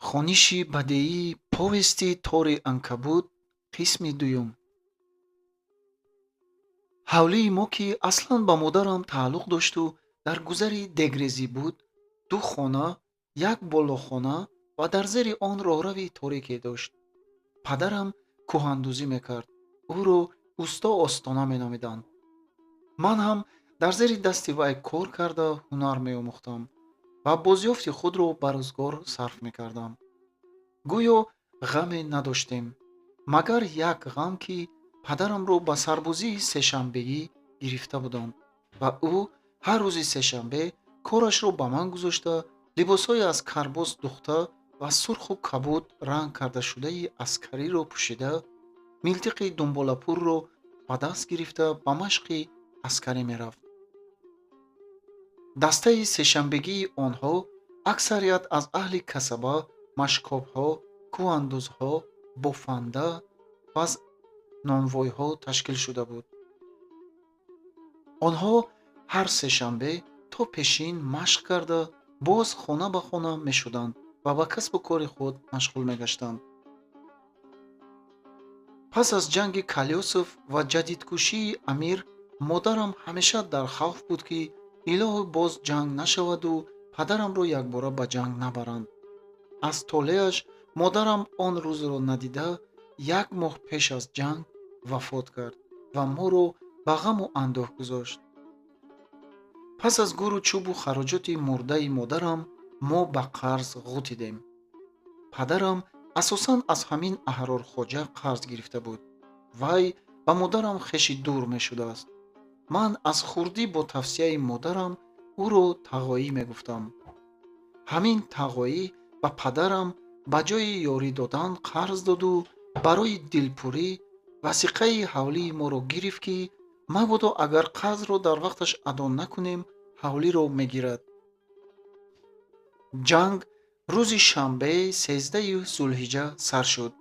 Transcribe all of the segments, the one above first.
Хониши бадеии повести «Тори анкабут», қисми дуюм. Ҳавлии мо, ки аслан ба модарам тааллуқ дошту дар гузари дегрезӣ буд, ду хона, як болохона ва дар зери он роҳрави торике дошт. Падарам кӯҳандӯзӣ мекард, ӯро усто Остона меномиданд. Ман ҳам дар зери дасти вай кор карда, ҳунар меомӯхтам ва бозёфти худро ба рӯзгор сарф мекардам. Гӯё ғаме надоштем, магар як ғам, ки падарамро ба сарбозии сешанбегӣ гирифта буданд ва ӯ ҳар рӯзи сешанбе корашро ба ман гузошта, либосҳои аз карбос духта ва сурху кабуд ранг кардашудаи аскариро пӯшида, милтиқи думболапурро ба даст гирифта, ба машқи аскарӣ мерафт. Дастаи сешанбегии онҳо аксарият аз аҳли касаба, машкобҳо, кӯҳандӯзҳо, бофанда ва аз нонвойҳо ташкил шуда буд. Онҳо ҳар сешанбе то пешин машқ карда, боз хона ба хона мешуданд ва ба касбу кори худ машғул мегаштанд. Пас аз ҷанги Калёсов ва ҷадидкушии амир модарам ҳамеша дар хавф буд, ки илоҳо боз ҷанг нашаваду падарамро якбора ба ҷанг набаранд. Аз толеаш модарам он рӯзро надида, як моҳ пеш аз ҷанг вафот кард ва моро ба ғаму андӯҳ гузошт. Пас аз гуру чӯбу хароҷоти мурдаи модарам мо ба қарз ғутидем. Падарам асосан аз ҳамин Аҳрорхоҷа қарз гирифта буд. Вай ба модарам хеши дур мешудааст. Ман аз хурдӣ бо тавсияи модарам ӯро Тағоӣ мегуфтам. Ҳамин Тағоӣ ба падарам ба ҷои ёрӣ додан қарз доду барои дилпурӣ васиқаи ҳавлии моро гирифт, ки мабодо агар қарзро дар вақташ адо накунем, ҳавлиро мегирад. Ҷанг рӯзи шанбе, 13-уи зулҳиҷа сар шуд.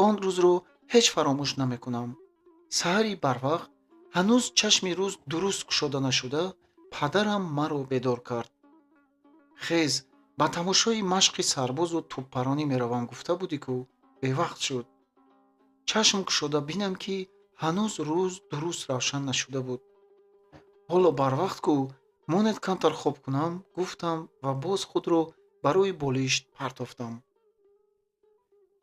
Он рӯзро ҳеҷ фаромӯш намекунам. Саҳари барвақт, ҳанӯз чашми рӯз дуруст кушода нашуда, падарам маро бедор кард. «Хез, ба тамошои машқи сарбозу тӯбпаронӣ меравам гуфта будӣ ку, бевақт шуд». Чашм кушода бинам, ки ҳанӯз рӯз дуруст равшан нашуда буд. «Ҳоло барвақт ку, монед камтар хоб кунам», гуфтам ва боз худро ба рӯи болишт партофтам.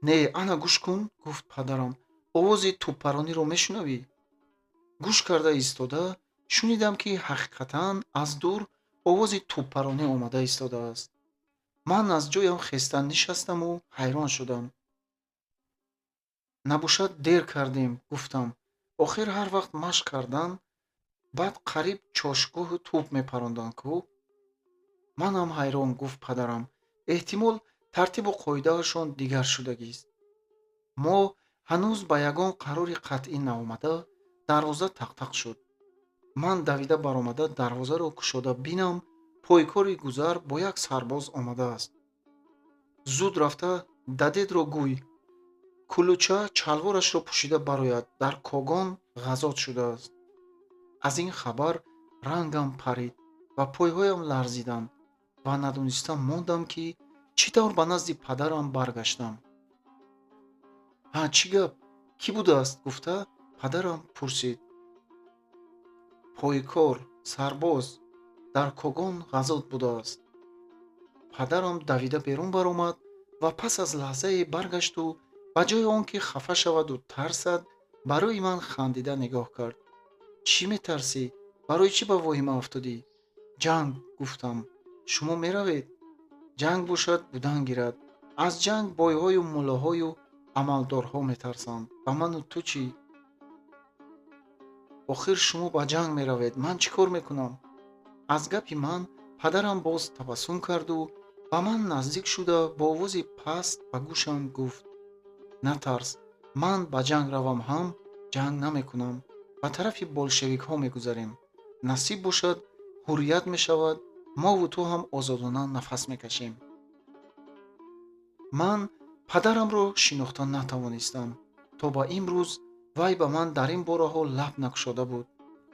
«Не, ана гӯш кун», гуфт падарам, «овози тӯбпарониро мешунавӣ?» Гӯш карда истода шунидам, ки ҳақиқатан аз дур овози тӯбпаронӣ омада истодааст. Ман аз ҷоям хеста нишастаму ҳайрон шудам. «Набошад, дер кардем», гуфтам. «Охир ҳар вақт машқ кардан, баъд қариб чошгоҳу тӯб мепаронданд ку». «Манам ҳайрон», гуфт падарам. «Эҳтимол, тартибу қоидаашон дигар шудагист». Мо ҳанӯз ба ягон қарори қатъӣ наомада, дарвоза тақтақ шуд. Ман давида баромада, дарвозаро кушода бинам, пойкори гузар бо як сарбоз омадааст. «Зуд рафта дадедро гӯй, кулуча чалворашро пӯшида барояд, дар Когон ғазот шудааст». Аз ин хабар рангам парид ва пойҳоям ларзиданд ва надониста мондам, ки чӣ тавр ба назди падарам баргаштам. «Ҳа, чӣ гап, кӣ будааст?» гуфта падарам пурсид. «Пойкор, сарбоз, дар Когон ғазот будааст». Падарам давида берун баромад ва пас аз лаҳзае баргашту ба ҷои он ки хафа шаваду тарсад, ба рӯи ман хандида нигоҳ кард. «Чӣ метарсӣ? Барои чӣ ба воҳима афтодӣ?» «Ҷанг», гуфтам. «Шумо меравед?» «Ҷанг бошад, будан гирад. Аз ҷанг бойҳою муллоҳою амалдорҳо метарсанд. Ба ману ту чӣ? Охир шумо ба ҷанг меравед, ман чӣ кор мекунам?» Аз гапи ман падарам боз табассум карду ба ман наздик шуда, бо овози паст ба гӯшам гуфт: «Натарс, ман ба ҷанг равам ҳам, ҷанг намекунам. Ба тарафи болшевикҳо мегузарем. Насиб бошад, ҳуррият мешавад, мову ту ҳам озодона нафас мекашем». Ман падарамро шинохта натавонистам. То ба имрӯз вай ба ман дар ин бораҳо лаб накушода буд,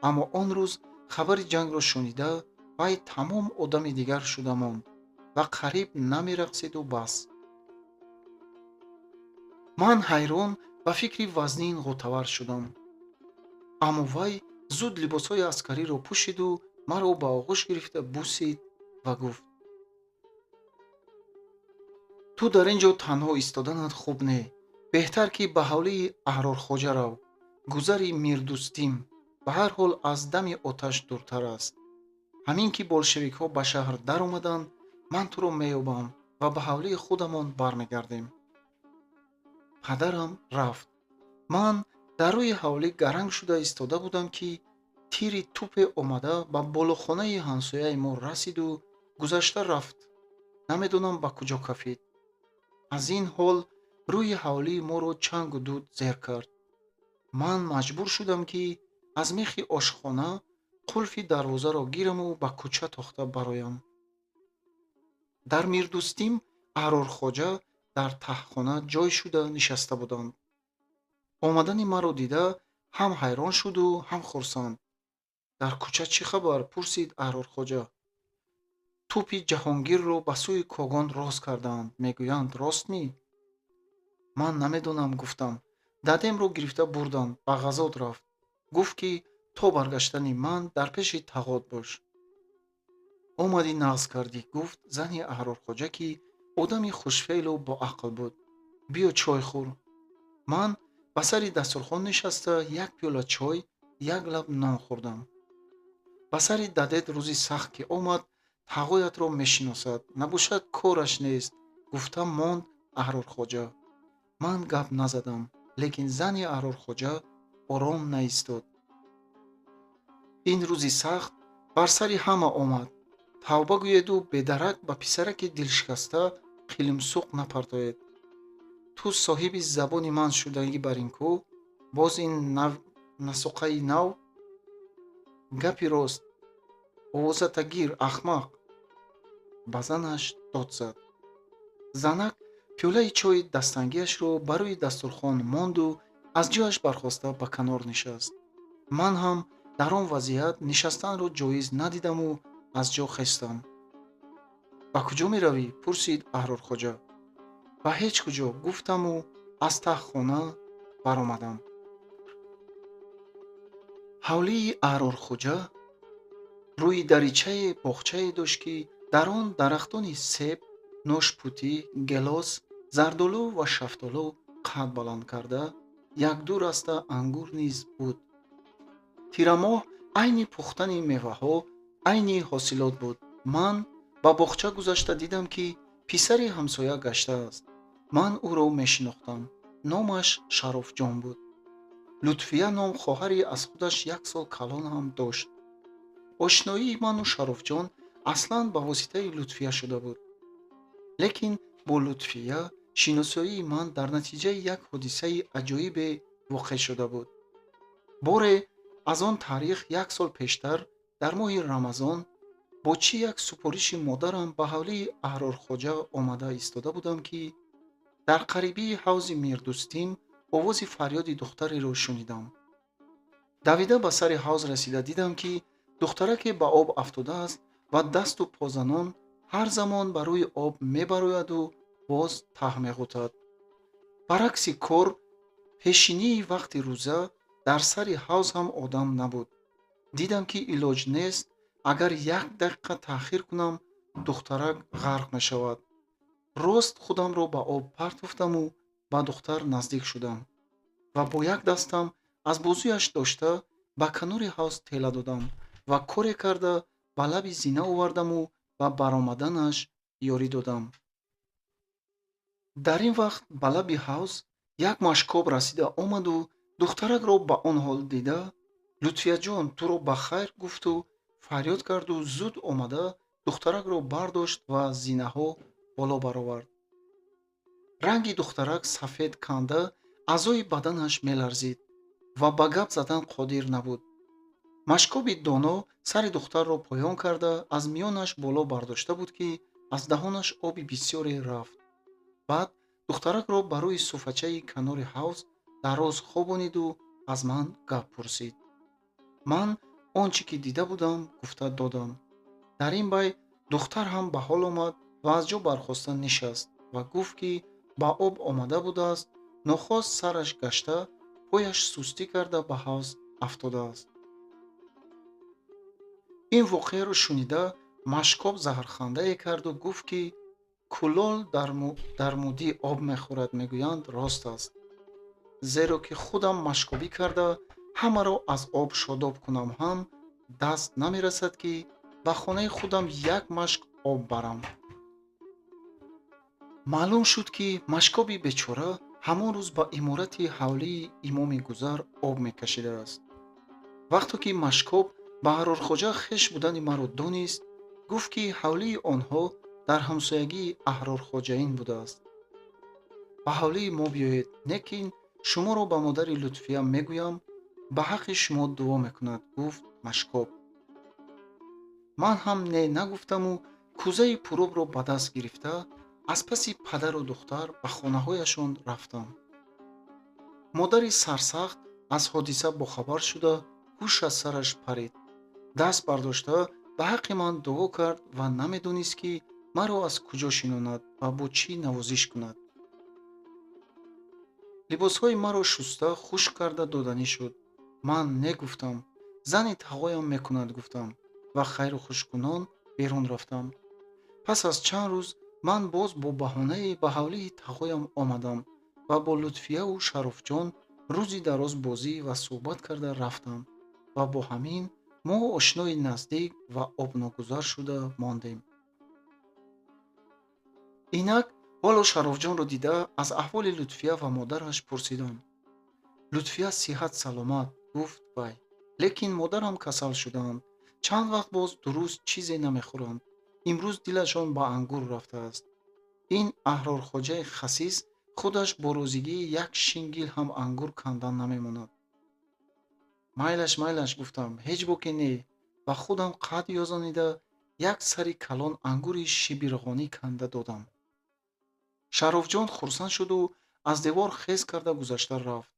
аммо он рӯз хабари ҷангро шунида, вай тамом одами дигар шуда монд ва қариб намерақсиду бас. Ман ҳайрон ба фикри вазнин ғӯтавар шудам. Аммо вай зуд либосҳои аскариро пӯшиду маро ба оғӯш гирифта бусид ва гуфт: ту дар ин ҷо танҳо истоданат хуб не, беҳтар ки ба ҳавлии Аҳрорхоҷа рав, гузари Мирдӯстим ба ҳар ҳол аз дами оташ дуртар аст. Ҳамин ки болшевикҳо ба шаҳр даромаданд, ман туро меёбам ва ба ҳавлии худамон бармегардем. Падарам рафт. Ман дар рӯи ҳавлӣ гаранг шуда истода будам, ки тири тупе омада ба болохонаи ҳамсояи мо расиду гузашта рафт. Намедонам ба куҷо кафид. Аз ин ҳол рӯи ҳавлии моро чангу дуд зер кард. Ман маҷбур шудам, ки аз мехи ошхона қулфи дарвозаро гираму ба кӯча тохта бароям. Дар Мирдӯстим Аҳрорхоҷа дар таҳхона ҷой шуда нишаста буданд. Омадани маро дида ҳам ҳайрон шуду ҳам хурсанд. Дар кӯча чӣ хабар? Пурсид Аҳрорхоҷа. Тӯпи Ҷаҳонгирро ба сӯи Когон рост кардаанд, мегӯянд, ростмӣ? Ман намедонам, гуфтам. Дадемро гирифта бурданд, ба ғазот рафт. Гуфт, ки то баргаштани ман дар пеши тағот бош. Омадӣ нағз кардӣ, гуфт зани Аҳрорхоҷа, ки одами хушфеълу боақл буд. Биё чой хӯр. Ман ба сари дастурхон нишаста як пиёла чой, як лаб нон хӯрдам. Ба сари дадет рӯзи сахт ки омад, тағоятро мешиносад, набошад кораш нест, гуфта монд Аҳрорхоҷа. Ман гап назадам, лекин зани Аҳрорхоҷа ором наистод. Ин рӯзи сахт бар сари ҳама омад. Тавба гӯеду бедарак ба писараки дилшикаста қилимсуқ напартоед. Ту соҳиби забони ман шудагӣ бар ин кӯ, боз ин насуқаи нав? Гапи рост, овозата гир, ахмақ! Ба занаш дод зад. Занак пиёлаи чойи дастангиашро ба рӯи дастурхон монду аз ҷояш бархоста ба канор нишаст. Ман ҳам дар он вазъият нишастанро ҷоиз надидаму аз ҷо хестам. Ба куҷо меравӣ? Пурсид Аҳрорхоҷа. Ба ҳеҷ куҷо, гуфтаму аз таҳхона баромадам. Ҳавлии Аҳрорхоҷа рӯи даричае боғчае дошт, ки дар он дарахтони себ, ношпутӣ, гелос, зардолу ва шафтолу қад баланд карда, якду раста ангур низ буд. Тирамоҳ айни пухтани меваҳо, айни ҳосилот буд. Ман ба боғча гузашта дидам, ки писари ҳамсоя гаштааст. Ман ӯро мешинохтам. Номаш Шарофҷон буд. Лутфия ном хоҳари аз худаш як сол калон ҳам дошт. Ошноии ману Шарофҷон аслан ба воситаи Лутфия шуда буд. Лекин бо Лутфия шиносоии ман дар натиҷаи як ҳодисаи аҷоибе воқеъ шуда буд. Боре аз он таърих як сол пештар дар моҳи Рамазон бо чӣ як супориши модарам ба ҳавлии Аҳрорхоҷа омада истода будам, ки дар қарибии ҳавзи Мирдӯстим овози фарёди духтареро шунидам. Давида ба сари ҳавз расида дидам, ки духтараке ба об афтодааст ва дасту позанон ҳар замон ба рӯи об мебарояду боз таҳ меғӯтад. Баръакси кор, пешинии вақти рӯза дар сари ҳавз ҳам одам набуд. Дидам, ки илоҷ нест, агар як дақиқа таъхир кунам, духтарак ғарқ мешавад. Рост худамро ба об партофтаму ба духтар наздик шудам ва бо як дастам аз бозуяш дошта ба канори ҳавз тела додам ва коре карда ба лаби зина овардаму ба баромаданаш ёрӣ додам. Дар ин вақт ба лаби ҳавз як машкоб расида омаду духтаракро ба он ҳол дида, Лутфияҷон, туро ба хайр, гуфту фарёд карду зуд омада духтаракро бардошт ва зинаҳо боло баровард. Ранги духтарак сафед канда, аъзои баданаш меларзид ва ба гап задан қодир набуд. Машкоби доно сари духтарро поён карда аз миёнаш боло бардошта буд, ки аз даҳонаш оби бисёре рафт. Баъд духтаракро ба рӯи суфачаи канори ҳавз дароз хобониду аз ман гап пурсид. Ман он чӣ ки дида будам, гуфта додам. Дар ин бай духтар ҳам ба ҳол омад ва аз ҷо бархоста нишаст ва гуфт, ки ба об омада будааст Нохост сараш гашта, пояш сустӣ карда ба ҳавз афтодааст. Ин воқеаро шунида Машкоб заҳрхандае карду гуфт, ки кулол дар мудӣ об мехӯрад мегӯянд рост аст, зеро ки худам машкобӣ карда ҳамаро аз об шодоб кунам ҳам даст намерасад, ки ба хонаи худам як машк об барам. Маълум шуд, ки Машкоби бечора ҳамон рӯз ба иморати ҳавлии имоми гузар об мекашидааст. Вақто ки Машкоб ба Аҳрорхоҷа хеш будани маро донист, гуфт, ки ҳавлии онҳо дар ҳамсоягии Аҳрорхоҷаин будааст. Ба ҳавлии мо биёед, лекин шуморо ба модари Лутфия мегӯям, ба ҳаққи шумо дуо мекунад, гуфт Машкоб. Ман ҳам не нагуфтаму кӯзаи пуробро ба даст гирифта аз паси падару духтар ба хонаҳояшон рафтам. Модари сарсахт аз ҳодиса бохабар шуда ҳуш аз сараш парид. Даст бардошта ба ҳаққи ман дуо кард ва намедонист, ки маро аз куҷо шинонад ва бо чӣ навозиш кунад. Либосҳои маро шуста хушк карда доданӣ шуд. Ман не гуфтам, зани тағоям мекунад гуфтам ва хайру хушкунон берун рафтам. Пас аз чанд рӯз ман боз бо баҳонае ба ҳавлии тағоям омадам ва бо Лутфияву Шарофҷон рӯзи дароз бозӣ ва суҳбат карда рафтам ва бо ҳамин мо ошнои наздик ва обногузар шуда мондем. Инак ҳоло Шарофҷонро дида аз аҳволи Лутфия ва модараш пурсидам. Лутфия сиҳат саломат, гуфт вай, лекин модарам касал шудаанд. Чанд вақт боз дуруст чизе намехӯранд. Имрӯз дилашон ба ангур рафтааст. Ин Аҳрорхоҷаи хасис худаш бо розигии як шингил ҳам ангур кандан намемонад. Майлаш, майлаш, гуфтам, ҳеҷ боке не, ва худам қад ёзонида як сари калон ангури шибирғонӣ канда додам. Шарофҷон хурсанд шуду аз девор хез карда гузашта рафт.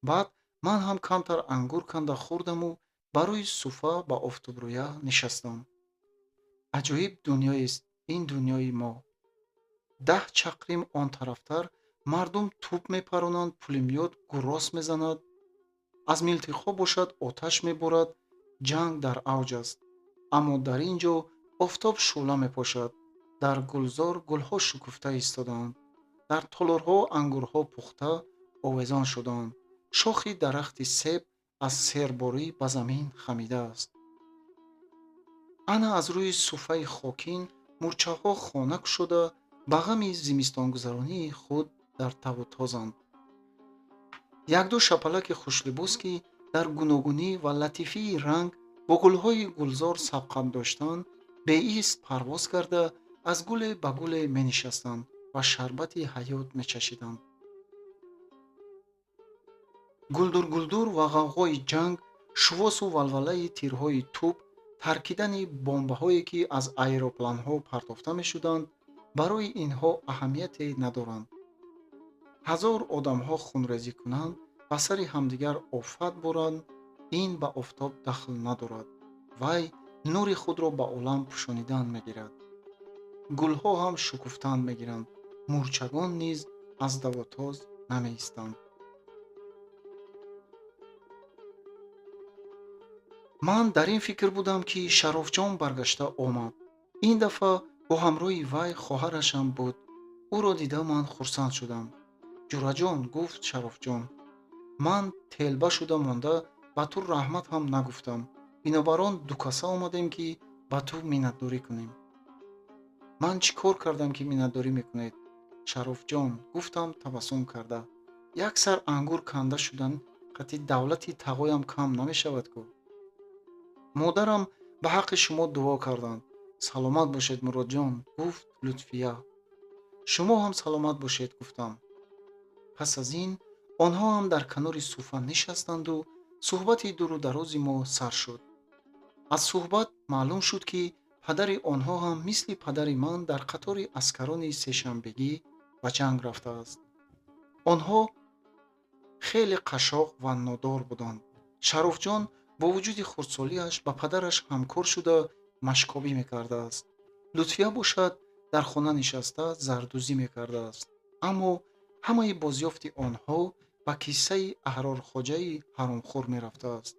Баъд ман ҳам камтар ангур канда хӯрдаму ба рӯи суфа ба офтобрӯя нишастам. Аҷоиб дунёест ин дунёи мо. 10 чақрим он тарафтар мардум тӯб мепаронанд, пулемёт гуррос мезанад, аз милтиқҳо бошад оташ меборад, ҷанг дар авҷ аст. Аммо дар ин ҷо офтоб шӯъла мепошад, дар гулзор гулҳо шукуфта истодаанд, дар толорҳо ангурҳо пухта овезон шудаанд, шохи дарахти себ аз серборӣ ба замин хамидааст. Ана аз рӯи суфаи хокин мӯрчаҳо хона кушода ба ғами зимистонгузаронии худ дар таву тозанд. Якду шапалаки хушлибос, ки дар гуногунӣ ва латифии ранг бо гулҳои гулзор сабқат доштанд, беист парвоз карда аз гуле ба гуле менишастанд ва шарбати ҳаёт мечашиданд. Гулдургулдур ва ғавғои ҷанг, шувосу валвалаи тирҳои тӯб, таркидани бомбаҳое, ки аз аэропланҳо партофта мешуданд, барои инҳо аҳамияте надоранд. 1000 одамҳо хунрезӣ кунанд, ба сари ҳамдигар офат боранд, ин ба офтоб дахл надорад. Вай нури худро ба олам пӯшонидан мегирад. Гулҳо ҳам шукуфтан мегиранд, мӯрчагон низ аз давотоз намеистанд. Ман дар ин фикр будам, ки Шарофҷон баргашта омад. Ин дафъа бо ҳамроҳи вай хоҳарашам буд. Ӯро дида ман хурсанд шудам. Ҷураҷон, гуфт Шарофҷон, ман телба шуда монда ба ту раҳмат ҳам нагуфтам. Бинобар он дукаса омадем, ки ба ту миннатдорӣ кунем. Ман чӣ кор кардам, ки миннатдорӣ мекунед? Шарофҷон, гуфтам табассум карда, як сар ангур канда шудан қати давлати тағоям кам намешавад ку. Модарам ба ҳаққи шумо дуо карданд. Саломат бошед, Муродҷон, гуфт Лутфия. Шумо ҳам саломат бошед, гуфтам. Пас аз ин онҳо ҳам дар канори суфа нишастанду суҳбати дуру дарози мо сар шуд. Аз суҳбат маълум шуд, ки падари онҳо ҳам мисли падари ман дар қатори аскарони сешанбегӣ ба ҷанг рафтааст. Онҳо хеле қашоқ ва нодор буданд. Шарофҷон бо вуҷуди хурдсолиаш ба падараш ҳамкор шуда машкобӣ мекардааст. Лутфия бошад дар хона нишаста зардӯзӣ мекардааст. Аммо Ҳамаи бозёфти онҳо ба киссаи Аҳрорхоҷаи ҳаромхӯр мерафтааст.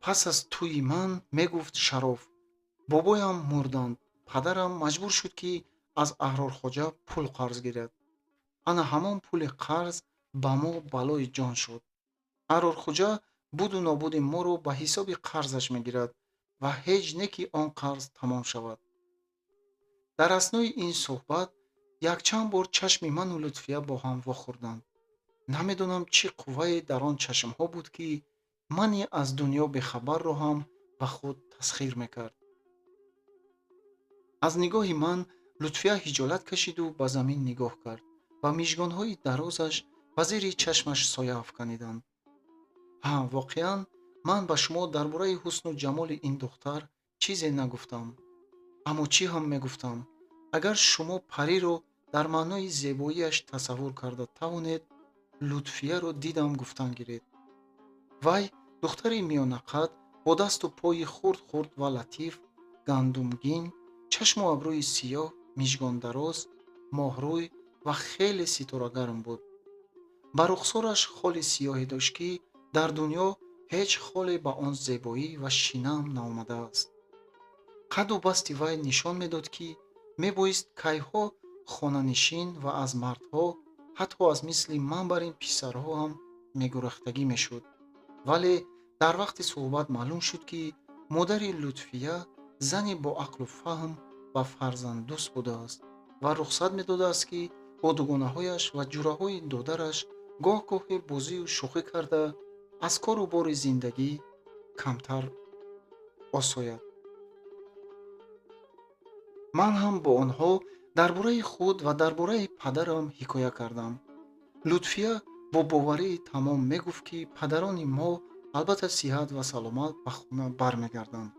Пас аз тӯйи ман, мегуфт Шароф, бобоям мурданд. Падарам маҷбур шуд, ки аз Аҳрорхоҷа пул қарз гирад. Ана ҳамон пули қарз ба мо балои ҷон шуд. Аҳрорхоҷа буду нобуди моро ба ҳисоби қарзаш мегирад ва ҳеҷ не ки он қарз тамом шавад. Дар аснои ин суҳбат якчанд бор чашми ману Лутфия бо ҳам вохӯрданд. Намедонам, чӣ қуввае дар он чашмҳо буд, ки мани аз дунё бехабарро ҳам ба худ тасхир мекард. Аз нигоҳи ман Лутфия ҳиҷолат кашиду ба замин нигоҳ кард ва мижгонҳои дарозаш ба зери чашмаш соя афканиданд. Ҳа, воқеан ман ба шумо дар бораи ҳусну ҷамоли ин духтар чизе нагуфтам. Аммо чӣ ҳам мегуфтам? Агар шумо париро дар маънои зебоиаш тасаввур карда тавонед, Лутфияро дидам гуфтан гиред. Вай духтари миёнақад, бо дасту пои хурд-хурд ва латиф, гандумгин, чашму абрӯи сиёҳ, мижгондароз, моҳрӯй ва хеле ситорагарм буд. Ба рухсораш холи сиёҳе дошт, ки дар дунё ҳеҷ холе ба он зебоӣ ва шинам наомадааст. Қадду басти вай нишон медод, ки мебоист кайҳо хонанишин ва аз мардҳо, ҳатто аз мисли ман бар ин писарҳо ҳам мегурехтагӣ мешуд. Вале дар вақти суҳбат маълум шуд, ки модари Лутфия зане бо ақлу фаҳм ва фарзанддӯст будааст ва рухсат медодааст, ки бо дугонаҳояш ва ҷураҳои додараш гоҳ-гоҳе бозию шӯхӣ карда аз кору бори зиндагӣ камтар осояд. Ман ҳам бо онҳо дар бораи худ ва дар бораи падарам ҳикоя кардам. Лутфия бо боварии тамом мегуфт, ки падарони мо албатта сиҳат ва саломат ба хона бармегарданд.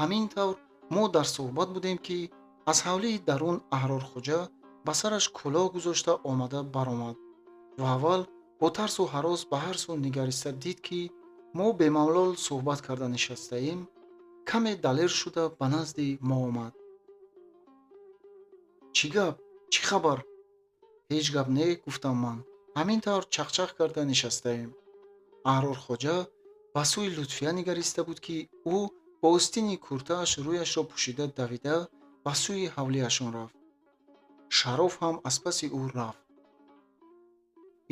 Ҳамин тавр мо дар суҳбат будем, ки аз ҳавлии дарун Аҳрорхоҷа ба сараш кӯлоҳ гузошта омада баромад ва аввал бо тарсу ҳарос ба ҳар сӯ нигариста дид, ки мо бемалол суҳбат карда нишастаем. Каме далер шуда ба назди мо омад. Чӣ гап? Чӣ хабар? Ҳеҷ гап не, гуфтам ман. Ҳамин тавр чақчақ карда нишастаем. Аҳрорхоҷа ба сӯи Лутфия нигариста буд, ки ӯ бо остини куртааш рӯяшро пӯшида давида ба сӯи ҳавлиашон рафт. Шароф ҳам аз паси ӯ рафт.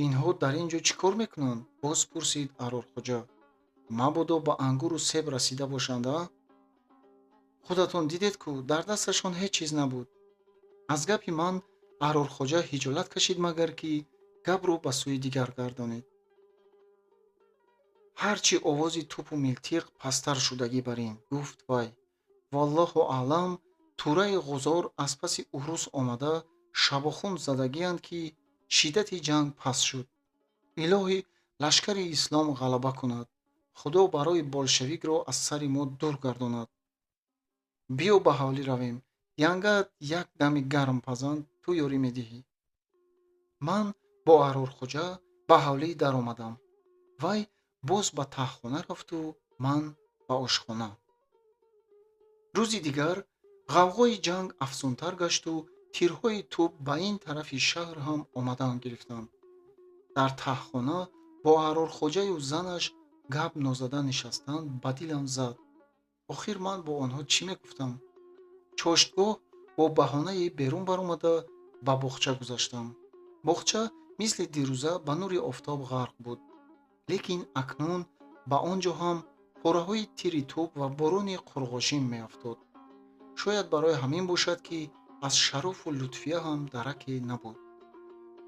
Инҳо дар ин ҷо чӣ кор мекунанд? Боз пурсид Аҳрорхоҷа. Мабодо ба ангуру себ расида бошанд, а? Худатон дидед, ку дар дасташон ҳеҷ чиз набуд. Аз гапи ман Аҳрорхоҷа ҳиҷолат кашид, магар ки гапро ба сӯи дигар гардонид. Ҳарчи овози тӯпу милтиқ пасттар шудагӣ бар ин, гуфт вай. Валлоҳу аълам, тураи ғузор аз паси урус омада шабохун задагианд, ки шиддати ҷанг паст шуд. Илоҳӣ лашкари ислом ғалаба кунад. Худо барои болшевикро аз сари мо дур гардонад. Биё ба ҳавлӣ равем. Янгаат як дами гарм пазанд, ту ёрӣ медиҳӣ. Ман бо Аҳрорхоҷа ба ҳавлӣ даромадам. Вай боз ба таҳхона рафту ман ба ошхона. Рӯзи дигар ғавғои ҷанг афзунтар гашту тирҳои тӯб ба ин тарафи шаҳр ҳам омадан гирифтанд. Дар таҳхона бо Аҳрорхоҷаю занаш гап нозада нишастан ба дилам зад. Охир ман бо онҳо чӣ мегуфтам? Чоштгоҳ бо баҳонае берун баромада ба боғча гузаштам. Боғча мисли дирӯза ба нури офтоб ғарқ буд. Лекин акнун ба он ҷо ҳам пораҳои тири тӯб ва борони қурғошин меафтод. Шояд барои ҳамин бошад, ки аз Шарофу Лутфия ҳам дараке набуд.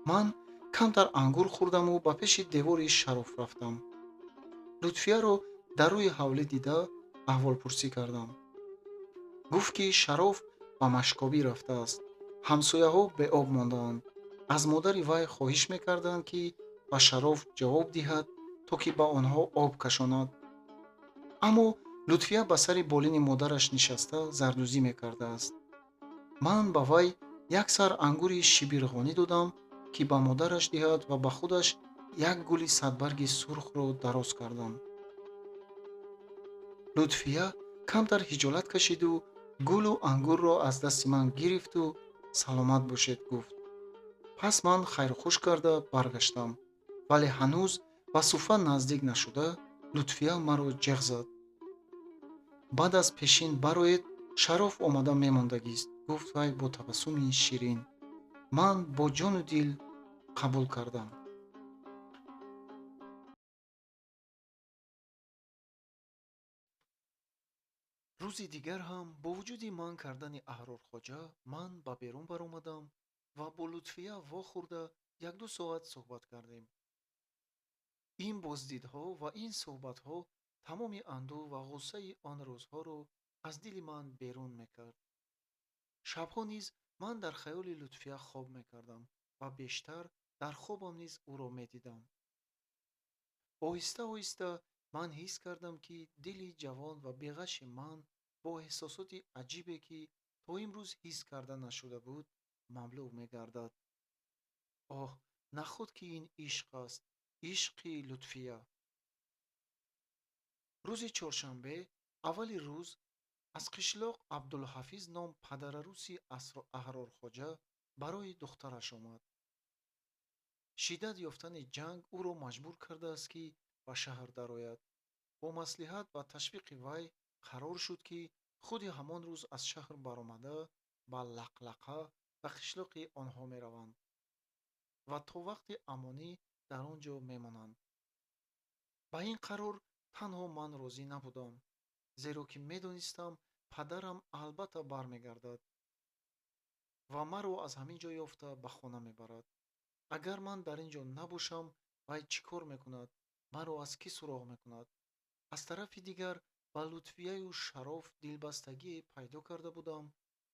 Ман камтар ангур хӯрдаму ба пеши девори Шароф рафтам. Лутфияро дар рӯи ҳавлӣ дида аҳволпурсӣ кардам. Гуфт, ки Шароф ба машкобӣ рафтааст. Ҳамсояҳо беоб мондаанд. Аз модари вай хоҳиш мекарданд, ки ба Шароф ҷавоб диҳад, то ки ба онҳо об кашонад. Аммо Лутфия ба сари болини модараш нишаста зардӯзӣ мекардааст. Ман ба вай як сар ангури шибирғонӣ додам, ки ба модараш диҳад ва ба худаш як гули садбарги сурхро дароз кардам. Лутфия камтар ҳиҷолат кашиду гулу ангурро аз дасти ман гирифту Саломат бошед, гуфт. Пас ман хайрхуш карда баргаштам, вале ҳанӯз ба суфа наздик нашуда Лутфия маро ҷеғ зад. Баъд аз пешин бароед, Шароф омада мемондагист, гуфт вай бо табассуми ширин. Ман бо ҷону дил қабул кардам. Рӯзи дигар ҳам бо вуҷуди манъ кардани Аҳрорхоҷа ман ба берун баромадам ва бо Лутфия вохӯрда як-ду соат суҳбат кардем. Ин боздидҳо ва ин суҳбатҳо тамоми андӯҳ ва ғуссаи он рӯзҳоро аз дили ман берун мекард. Шабҳо низ ман дар хаёли Лутфия хоб мекардам ва бештар дар хобам низ ӯро медидам. Оҳиста оҳиста ман ҳис кардам, ки дили ҷавон ва беғаши ман бо эҳсосоти аҷибе, ки то имрӯз ҳис карда нашуда буд, мамлӯъ мегардад. Оҳ, наход ки ин ишқ аст, ишқи Лутфия. Рӯзи чоршанбе, аввали рӯз, аз қишлоқ Абдулҳафиз ном падараруси Аҳрорхоҷа барои духтараш омад. Шиддат ёфтани ҷанг ӯро маҷбур кардааст, ки ба шаҳр дарояд. Бо маслиҳат ва ташвиқи вай қарор шуд, ки худи ҳамон рӯз аз шаҳр баромада ба Лақлақа ба қишлоқи онҳо мераванд ва то вақти амонӣ дар он ҷо мемонанд. Ба ин қарор танҳо ман розӣ набудам, зеро ки медонистам падарам албатта бармегардад ва маро аз ҳамин ҷо ёфта ба хона мебарад. Агар ман дар ин ҷо набошам, вай чӣ кор мекунад? Маро аз кӣ суроғ мекунад? Аз тарафи дигар ба Лутфияю Шароф дилбастагие пайдо карда будам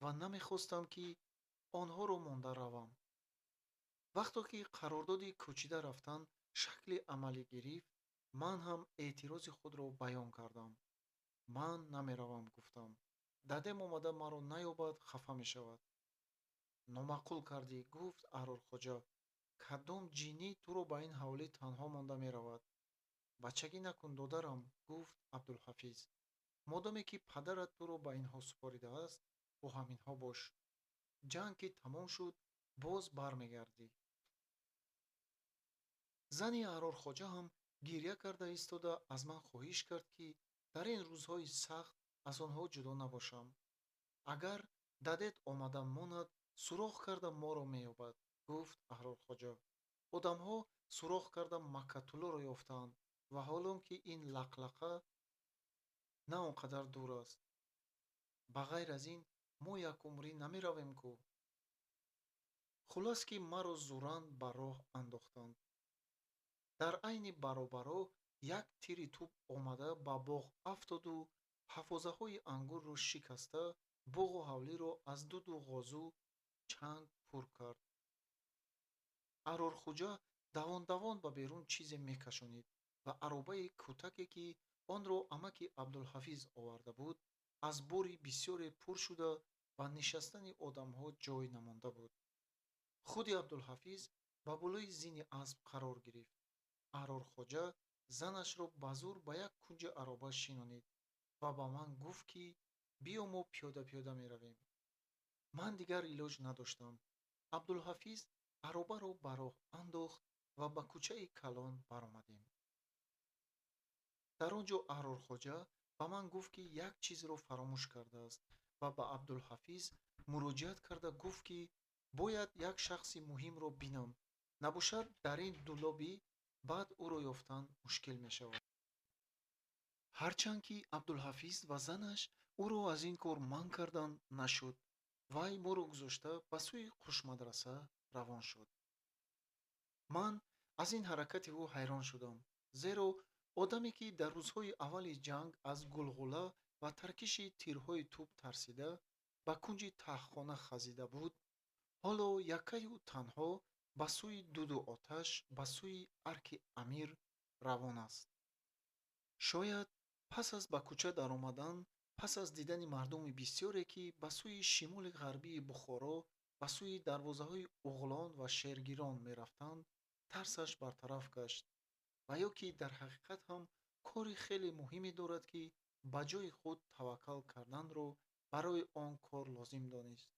ва намехостам, ки онҳоро монда равам. Вақто ки қарордоди кӯчида рафтан шакли амалӣ гирифт, ман ҳам эътирози худро баён кардам. Ман намеравам, гуфтам. Дадем омада маро наёбад, хафа мешавад. Номаъқул кардӣ, гуфт Аҳрорхоҷа. Кадом ҷиннӣ туро ба ин ҳавлӣ танҳо монда меравад? Бачагӣ накун, додарам, гуфт Абдулҳафиз. Модоме ки падарат туро ба инҳо супоридааст, бо ҳаминҳо бош. Ҷанг ки тамом шуд, боз бармегардӣ. Зани Аҳрорхоҷа ҳам гиря карда истода аз ман хоҳиш кард, ки дар ин рӯзҳои сахт аз онҳо ҷудо набошам. Агар дадет омада монад, суроғ карда моро меёбад, гуфт Аҳрорхоҷа. Одамҳо суроғ карда Маккатуллоро ёфтаанд ва ҳолон ки ин Лақлақа на он қадар дур аст. Ба ғайр аз ин мо якумрӣ намеравем ку. Хуллас ки маро зуран ба роҳ андохтанд. Дар айни баробаро як тири тӯб омада ба боғ афтоду ҳафозаҳои ангурро шикаста боғу ҳавлиро аз дуду ғозу чанг пур кард. Аҳрорхоҷа давон-давон ба берун чизе мекашонид ва аробаи кӯтаке, ки онро амаки Абдулҳафиз оварда буд, аз бори бисёре пур шуда ба нишастани одамҳо ҷой намонда буд. Худи Абдулҳафиз ба болои зини асп қарор гирифт. Аҳрорхоҷа занашро ба зур ба як кунҷи ароба шинонид ва ба ман гуфт, ки биё мо пиёда-пиёда меравем. Ман дигар илоҷ надоштам. Абдулҳафиз аробаро ба роҳ андохт ва ба кӯчаи калон баромадем. Дар он ҷо Аҳрорхоҷа ба ман гуфт, ки як чизро фаромӯш кардааст ва ба Абдулҳафиз муроҷиат карда гуфт, ки бояд як шахси муҳимро бинам, набошад дар ин дулобӣ баъд ӯро ёфтан мушкил мешавад. Ҳарчанд ки Абдулҳафиз ва занаш ӯро аз ин кор манъ кардан нашуд, вай моро гузошта ба сӯи Қушмадраса равон шуд. Ман аз ин ҳаракати ӯ ҳайрон шудам, зеро одаме, ки дар рӯзҳои аввали ҷанг аз гулғула ва таркиши тирҳои тӯб тарсида ба кунҷи таҳхона хазида буд, ҳоло яккаю танҳо ба сӯи дуду оташ, ба сӯи арки амир равон аст. Шояд пас аз ба кӯча даромадан, пас аз дидани мардуми бисёре, ки ба сӯи шимоли ғарбии Бухоро, ба сӯи дарвозаҳои Уғлон ва Шергирон мерафтанд, тарсаш бартараф гашт ва ё ки дар ҳақиқат ҳам кори хеле муҳиме дорад, ки ба ҷои худ таваккал карданро барои он кор лозим донист.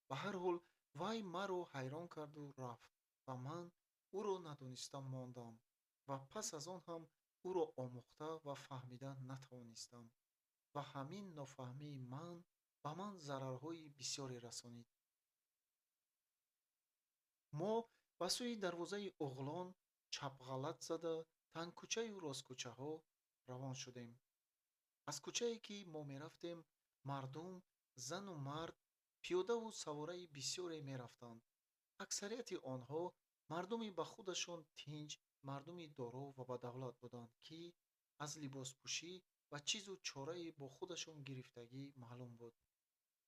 Ба ҳар ҳол Вай маро ҳайрон карду рафт ва ман ӯро надониста мондам ва пас аз он ҳам ӯро омӯхта ва фаҳмида натавонистам ва ҳамин нофаҳмии ман ба ман зарарҳои бисёре расонид. Мо ба сӯи дарвозаи Оғлон чапғалат зада тангкӯчаю росткӯчаҳо равон шудем. Аз кӯчае, ки мо мерафтем, мардум, зану мард, пиёдаву савораи бисёре мерафтанд. Аксарияти онҳо мардуми ба худашон тинҷ, мардуми доро ва бадавлат буданд, ки аз либоспӯшӣ ва чизу чораи бо худашон гирифтагӣ маълум буд.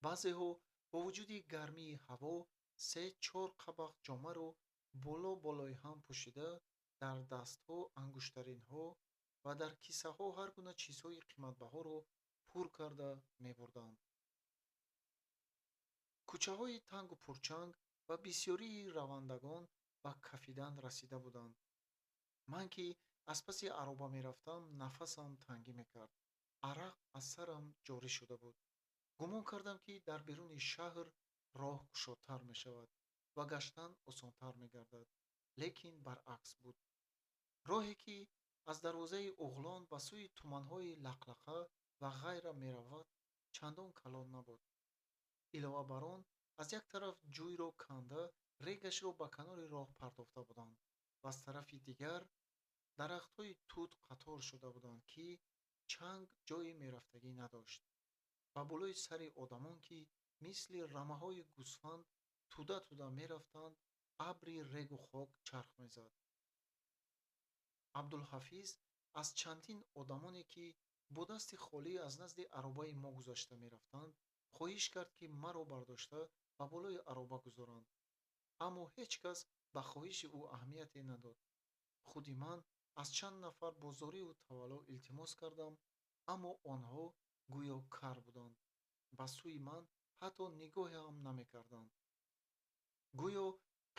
Баъзеҳо бо вуҷуди гармии ҳаво 3-4 қабақ ҷомаро боло болои ҳам пӯшида, дар дастҳо ангуштаринҳо ва дар кисаҳо ҳар гуна чизҳои қиматбаҳоро пур карда мебурданд. Кӯчаҳои тангу пурчанг ва бисёрии равандагон ба кафидан расида буданд. Ман ки аз паси ароба мерафтам, нафасам тангӣ мекард. Арақ аз сарам ҷорӣ шуда буд. Гумон кардам, ки дар беруни шаҳр роҳ кушодтар мешавад ва гаштан осонтар мегардад, лекин баръакс буд. Роҳе, ки аз дарвозаи Оғлон ба сӯи туманҳои Лақлақа ва ғайра меравад, чандон калон набуд. Илова бар он, аз як тараф ҷӯйро канда, регашро ба канори роҳ партофта буданд ва аз тарафи дигар дарахтҳои тут қатор шуда буданд, ки чанг ҷойи мерафтагӣ надошт. Ба болои сари одамон, ки мисли рамаҳои гӯсфанд туда-туда мерафтанд, абри регу хок чарх мезад. Абдулҳафиз аз чандин одамоне, ки бо дасти холӣ аз назди аробаи мо гузашта мерафтанд, хоҳиш кард, ки маро бардошта ба болои ароба гузоранд. Аммо ҳеҷ кас ба хоҳиши ӯ аҳамияте надод. Худи ман аз чанд нафар бо зорию тавалло илтимос кардам, аммо онҳо гӯё кар буданд. Ба сӯи ман ҳатто нигоҳе ҳам намекарданд. Гӯё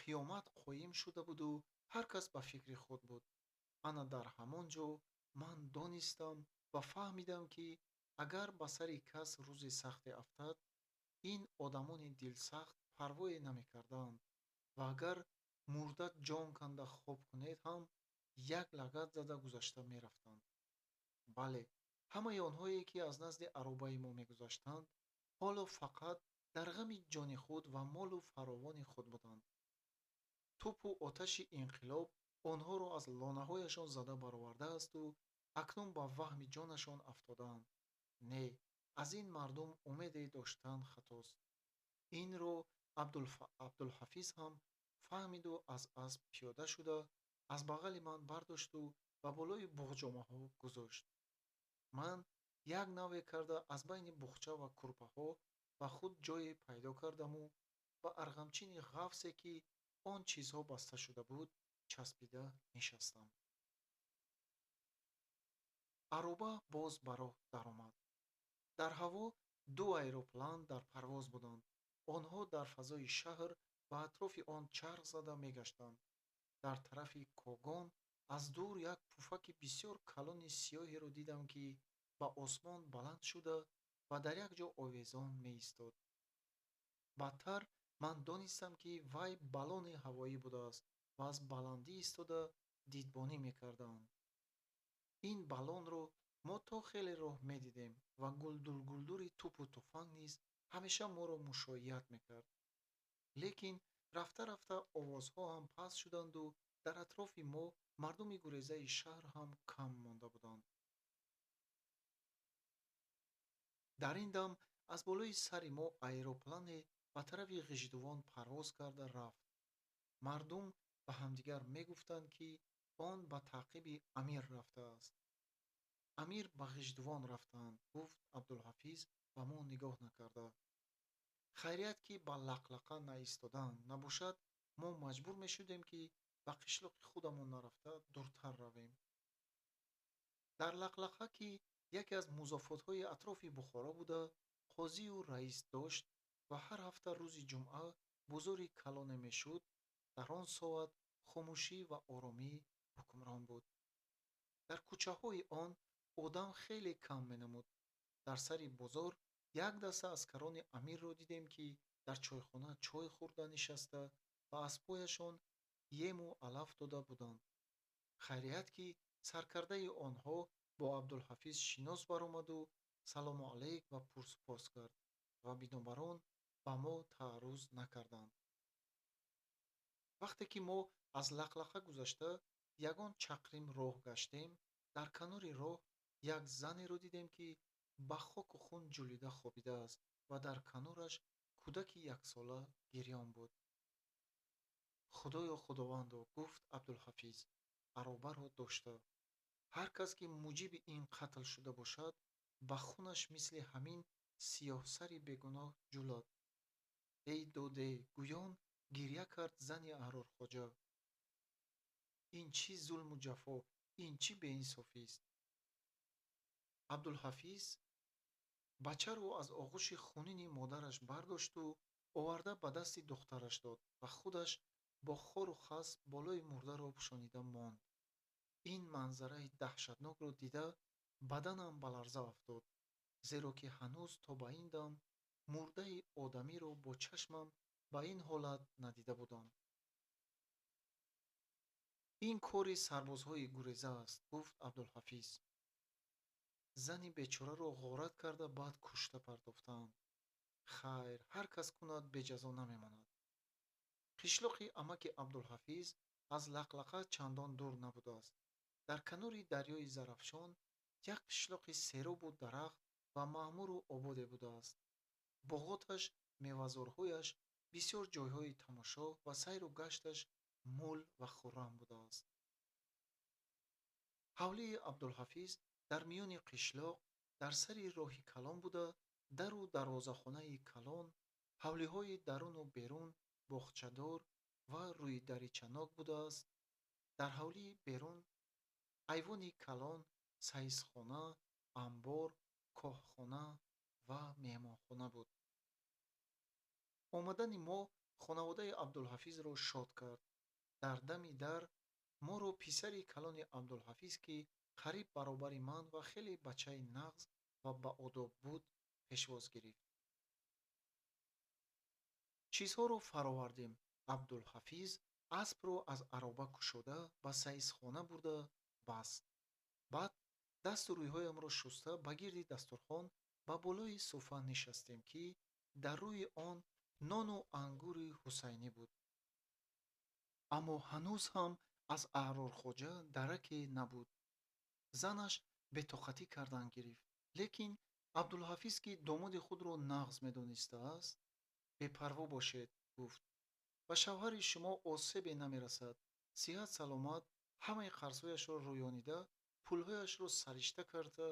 қиёмат қоим шуда буду ҳар кас ба фикри худ буд. Ана дар ҳамон ҷо ман донистам ва фаҳмидам, ки агар ба сари кас рӯзи сахте афтад, ин одамони дилсахт парвое намекарданд ва агар мурда ҷон канда хоб кунед ҳам як лагад зада гузашта мерафтанд. Бале, ҳамаи онҳое, ки аз назди аробаи мо мегузаштанд, ҳоло фақат дар ғами ҷони худ ва молу фаровони худ буданд. Тӯпу оташи инқилоб онҳоро аз лонаҳояшон зада баровардаасту акнун ба ваҳми ҷонашон афтодаанд. Не, аз ин мардум умеде доштан хатост. Инро Абдулҳафиз ҳам фаҳмиду аз асп пиёда шуда, аз бағали ман бардошту ба болои буғҷомаҳо гузошт. Ман як наве карда аз байни буғча ва курпаҳо ба худ ҷое пайдо кардаму ба арғамчини ғафсе, ки он чизҳо баста шуда буд, часпида нишастам. Ароба боз ба роҳ даромад. Дар ҳаво ду аэроплан дар парвоз буданд. Онҳо дар фазои шаҳр ва атрофи он чарх зада мегаштанд. Дар тарафи Когон аз дур як пуфаки бисёр калони сиёҳеро дидам, ки ба осмон баланд шуда ва дар як ҷо овезон меистод. Баъдтар ман донистам, ки вай баллони ҳавоӣ будааст ва аз баландӣ истода дидбонӣ мекарданд. Ин баллонро мо то хеле роҳ медидем ва гулдургулдури тӯпу туфанг низ ҳамеша моро мушоият мекард. Лекин рафта-рафта овозҳо ҳам паст шуданду дар атрофи мо мардуми гурезаи шаҳр ҳам кам монда буданд. Дар ин дам аз болои сари мо аэроплане ба тарафи Ғиждувон парвоз карда рафт. Мардум ба ҳамдигар мегуфтанд, ки он ба таъқиби Амир рафтааст. Амир ба Ғиждувон рафтанд, гуфт Абдулҳафиз ба мо нигоҳ накарда. Хайрият, ки ба Лақлақа наистоданд, набошад мо маҷбур мешудем, ки ба қишлоқи худамон нарафта дуртар равем. Дар Лақлақа, ки яке аз музофотҳои атрофи Бухоро буда, қозию раис дошт ва ҳар ҳафта рӯзи ҷумъа бозори калоне мешуд, дар он соат хомӯшӣ ва оромӣ ҳукмрон буд. Дар кӯчаҳои он одам хеле кам менамуд. Дар сари бозор як даста аскарони Амирро дидем, ки Дар чойхона чой хӯрда нишаста, ба аспҳояшон ему алаф дода буданд. Хайрият, ки саркардаи онҳо бо Абдулҳафиз шинос баромаду салому алайк ва пурсупос кард ва бинобар он ба мо таъарруз накарданд. Вақте ки мо аз Лақлақа гузашта ягон чақрим роҳ гаштем, дар канори роҳ як занеро дидем, ки ба хоку хун ҷулида хобидааст ва дар канораш кӯдаки яксола гирён буд. «Худоё, Худовандо», гуфт Абдулҳафиз аробаро дошта, «ҳар кас ки муҷиби ин қатл шуда бошад, ба хунаш мисли ҳамин сиёҳсари бегуноҳ ҷулад». «Эй доде», гӯён гирья кард зани Аҳрорхоҷа, «ин чӣ зулму ҷафо, ин чӣ беинсофист?» Абдулҳафиз бачаро аз оғӯши хунини модараш бардошту оварда ба дасти духтараш дод ва худаш бо хору хас болои мурдаро пӯшонида монд. Ин манзараи даҳшатнокро дида, баданам ба ларза афтод, зеро ки ҳанӯз то ба ин дам мурдаи одамиро бо чашмам ба ин ҳолат надида будам. «Ин кори сарбозҳои гуреза аст», гуфт Абдулҳафиз. «Зани бечораро ғорат карда, баъд кушта партофтаанд. Хайр, ҳар кас кунад, беҷазо намемонад». Қишлоқи амаки Абдулҳафиз аз Лақлақа чандон дур набудааст. Дар канори дарёи Зарафшон як қишлоқи серобу дарахт ва маъмуру ободе будааст. Боғоташ, мевазорҳояш, бисёр ҷойҳои тамошо ва сайру гашташ мул ва хуррам будааст. Ҳавлии Абдулҳафиз дар миёни қишлоқ, дар сари роҳи калон буда, дару дарвозахонаи калон, ҳавлиҳои даруну берун боғчадор ва рӯйдаричанок будааст. Дар ҳавлии берун айвони калон, саисхона, амбор, коҳхона ва меҳмонхона буд. Омадани мо хонаводаи Абдулҳафизро шод кард. Дар дами дар моро писари калони Абдулҳафиз, ки қариб баробари ман ва хеле бачаи нағз ва баодоб буд, пешвоз гирифт. Чизҳоро фаровардем. Абдулҳафиз аспро аз ароба кушода, ба саисхона бурда баст. Баъд дасту рӯйҳоямро шуста, ба гирди дастурхон ба болои суфа нишастем, ки дар рӯи он нону ангури ҳусайнӣ буд. Аммо ҳанӯз ҳам аз Аҳрорхоҷа дараке набуд. Занаш бетоқатӣ кардан гирифт, лекин Абдулҳафиз, ки домоди худро нағз медонистааст, «Бепарво бошед», гуфт, «ба шавҳари шумо осебе намерасад. Сиҳат саломат ҳамаи қарзҳояшро рӯёнида, пулҳояшро саришта карда,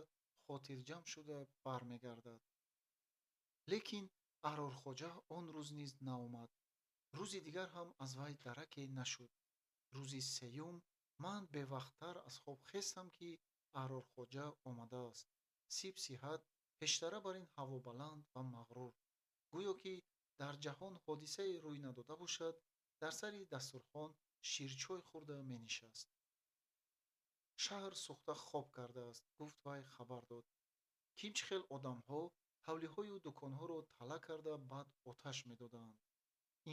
хотирҷамъ шуда бармегардад». Лекин Аҳрорхоҷа он рӯз низ наомад. Рӯзи дигар ҳам аз вай дараке нашуд. Рӯзи сеюм ман бевақттар аз хоб хестам, ки Аҳрорхоҷа омадааст, сиб сиҳат, пештара бар ин ҳавобаланд ва мағрур, гӯё ки дар ҷаҳон ҳодисае рӯй надода бошад, дар сари дастурхон ширчой хӯрда менишаст. «Шаҳр сӯхта хоб кардааст», гуфт вай, хабар дод. «Ким чӣ хел одамҳо ҳавлиҳою дуконҳоро тала карда, баъд оташ медодаанд.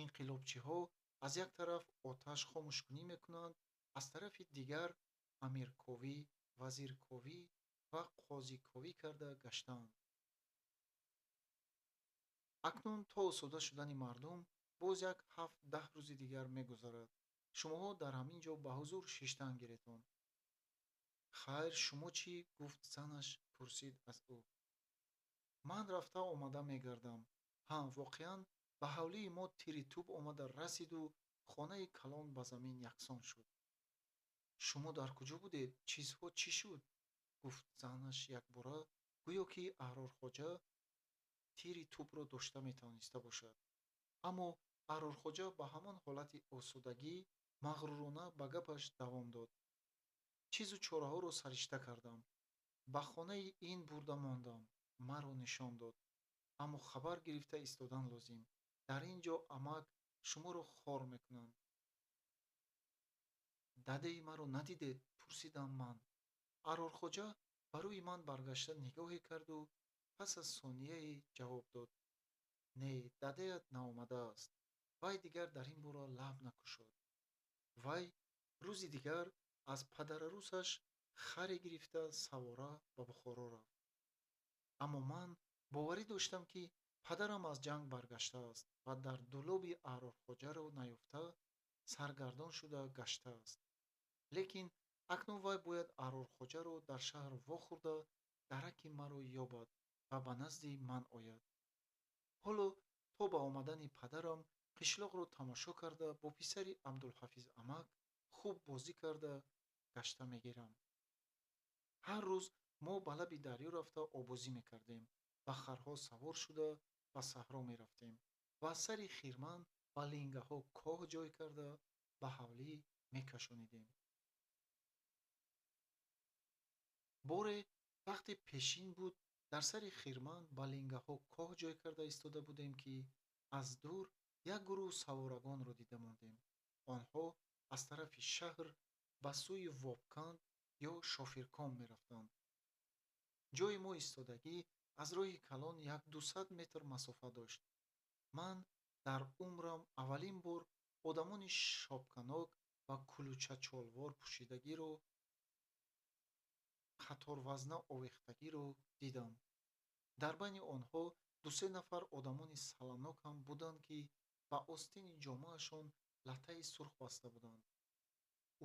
Инқилобчиҳо аз як тараф оташ хомӯшкунӣ мекунанд, аз тарафи дигар амирковӣ, вазирковӣ ва қозиковӣ карда гаштаанд. Акнун то осуда шудани мардум боз як 7-10 рӯзи дигар мегузарад. Шумоҳо дар ҳамин ҷо ба ҳузур шиштан гиретон». «Хайр, шумо чӣ?» гуфт занаш, пурсид аз ӯ. «Ман рафта омада мегардам. Ҳа, воқеан, ба ҳавлии мо тири тӯб омада расиду хонаи калон ба замин яксон шуд». «Шумо дар куҷо будед? Чизҳо чӣ шуд?» гуфт занаш якбора, гӯё ки Аҳрорхоҷа тири тӯбро дошта метавониста бошад. Аммо Аҳрорхоҷа ба ҳамон ҳолати осудагӣ мағрурона ба гапаш давом дод: «Чизу чораҳоро саришта кардам, ба хонаи ин бурда мондам», маро нишон дод. «Аммо хабар гирифта истодан лозим. Дар ин ҷо амак шуморо хор мекунанд». «Дадеи маро надидед?» пурсидам ман. Аҳрорхоҷа ба рӯи ман баргашта нигоҳе карду пас аз сонияе ҷавоб дод: Не, дадаят наомадааст. Вай дигар дар ин бора лаб накушод. Вай рӯзи дигар аз падарарӯсаш харе гирифта савора ба Бухоро рафт. Аммо ман боварӣ доштам, ки падарам аз ҷанг баргаштааст ва дар дулоби Аҳрорхоҷаро наёфта саргардон шуда гаштааст. Лекин акнун вай бояд Аҳрорхоҷаро дар шаҳр вохӯрда дараки маро ёбад ва ба назди ман ояд. Ҳоло то ба омадани падарам қишлоқро тамошо карда бо писари Абдулҳафиз амак хуб бозӣ карда гашта мегирам. Ҳар рӯз мо ба лаби дарё рафта обозӣ мекардем, ба харҳо савор шуда ба саҳро мерафтем ва аз сари хирман ба лингаҳо коҳ ҷой карда ба ҳавлӣ мекашонидем. Боре вақте пешин буд, дар сари хирман ба лингаҳо коҳ ҷой карда истода будем, ки аз дур як гурӯҳ саворагонро дида мондем. Онҳо аз тарафи шаҳр ба сӯи Вобканд ё Шофирком мерафтанд. Ҷои мо истодагӣ аз роҳи калон як-дусад метр масофа дошт. Ман дар умрам аввалин бор одамони шопканок ва кулучачолвор пӯшидагиро, қаторвазна овехтагиро дидам. Дар байни онҳо ду-се нафар одамони саламнок ҳам буданд, ки ба остини ҷомаашон латтаи сурх баста буданд.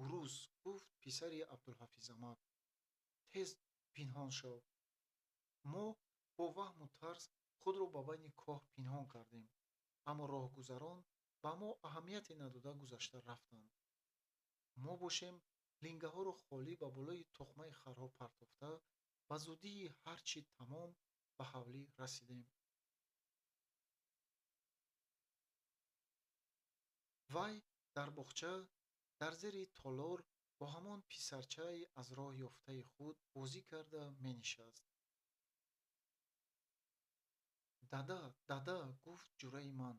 Урус, гуфт писари Абдулҳафиз амак, тез пинҳон шав. Мо бо ваҳму тарс худро ба байни коҳ пинҳон кардем, аммо роҳгузарон ба мо аҳамияте надода гузашта рафтанд. Мо бошем лингаҳоро холӣ ба болои тухмаи харҳо партофта, ба зудии ҳар чӣ тамом ба ҳавлӣ расидем. Вай дар боғча дар зери толор бо ҳамон писарчаи аз роҳ ёфтаи худ бозӣ карда менишаст. Дада, дада, гуфт ҷураи ман,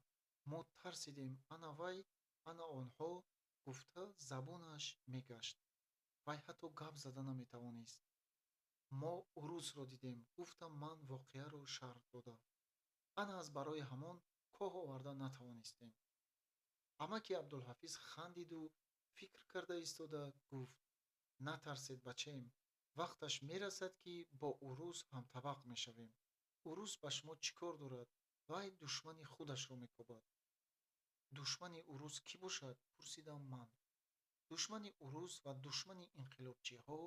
мо тарсидем, ана вай, ана онҳо, гуфта забонаш мегашт. Вай ҳатто гап зада наметавонист. Мо урусро дидем, гуфтам ман воқеаро шарҳ дода. Ана аз барои ҳамон коҳ оварда натавонистем. Амаки Абдулҳафиз хандиду фикр карда истода гуфт: натарсед, бачаем, вақташ мерасад, ки бо урус ҳамтабақ мешавем. Урус ба шумо чӣ кор дорад? Вай душмани худашро мекобад. Душмани урус кӣ бошад? Пурсидам ман. Душмани урус ва душмани инқилобчиҳо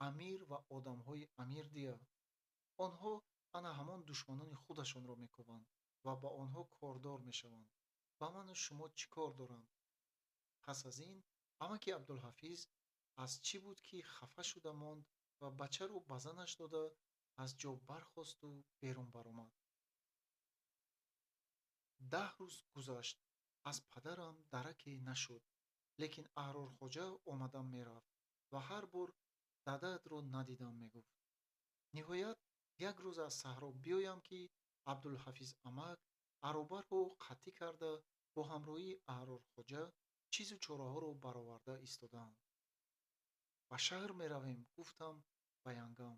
амир ва одамҳои амир дия. Онҳо ана ҳамон душманони худашонро мекобанд ва ба онҳо кордор мешаванд. Ба ману шумо чӣ кор доранд? Пас аз ин амаки Абдулҳафиз аз чӣ буд, ки хафа шуда монд ва бачаро ба занаш дода аз ҷо бархосту берун баромад. 10 рӯз гузашт, аз падарам дараке нашуд, лекин Аҳрорхоҷа омада мерафт ва ҳар бор дадаатро надидам мегуфт. Ниҳоят як рӯз аз саҳро биёям, ки Абдулҳафиз амак аробаро қатъӣ карда бо ҳамроҳии Аҳрорхоҷа чизу чораҳоро бароварда истодаанд. Ба шаҳр меравем, гуфтам ба янгам.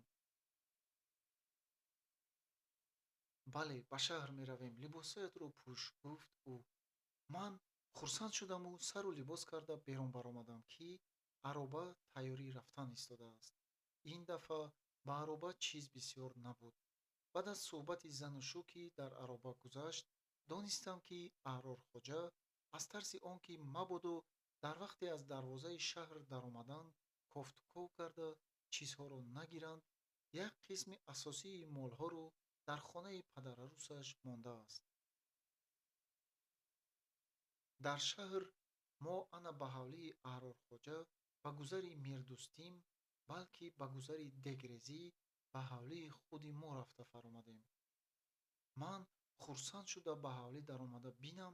Бале, ба шаҳр меравем, либосҳоятро пӯш, гуфт ӯ. Ман хурсанд шудаму сару либос карда берун баромадам, ки ароба тайёрӣ рафтан истодааст. Ин дафъа ба ароба чиз бисёр набуд. Баъд аз суҳбати зану шу, ки дар ароба гузашт, донистам, ки Аҳрорхоҷа аз тарси он ки мабодо дар вақте аз дарвозаи шаҳр даромадан кофтуков карда чизҳоро нагиранд, як қисми асосии молҳоро дар хонаи падарарӯсаш мондааст. Дар шаҳр мо ана ба ҳавлии Аҳрорхоҷа ба гузари Мирдӯстим, балки ба гузари Дегрезӣ ба ҳавлии худи мо рафта фаромадем. Ман хурсанд шуда ба ҳавлӣ даромада бинам,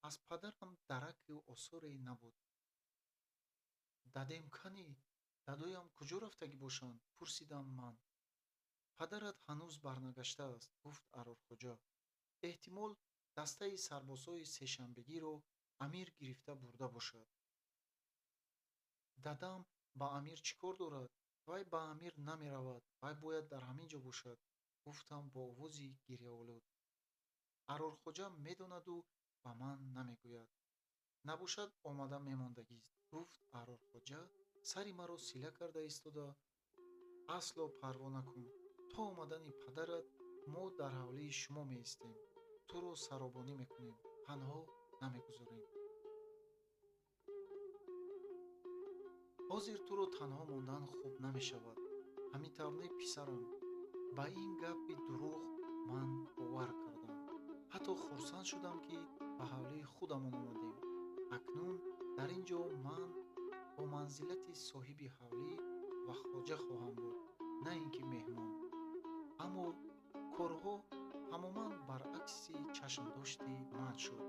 аз падарам дараку осоре набуд. Дадем кани? Дадоям куҷо рафтагӣ бошанд? Пурсидам ман. Падарат ҳанӯз барнагаштааст, гуфт Аҳрорхоҷа. Эҳтимол дастаи сарбозҳои сешанбегиро амир гирифта бурда бошад. Дадам ба амир чӣ кор дорад? Вай ба амир намеравад, вай бояд дар ҳамин ҷо бошад, гуфтам бо овози гирьяолуд. Аҳрорхоҷа медонаду ба ман намегӯяд. Набошад, омада мемондагист, гуфт Аҳрорхоҷа, сари маро сила карда истода. Асло парво накун, то омадани падарат мо дар ҳавлии шумо меистем, туро саробонӣ мекунем, танҳо намегузорем. Ҳозир туро танҳо мондан хуб намешавад. Ҳамин тавр не, писарам? Ба ин гапи дурӯғ ман бовар кардам. Ҳатто хурсанд шудам, ки ба ҳавлии худамон омадем. Акнун дар ин ҷо ман бо манзилати соҳиби ҳавлӣ ва хоҷа хоҳам буд, на ин ки меҳмон. Аммо корҳо тамоман баръакси чашмдошти ман шуд.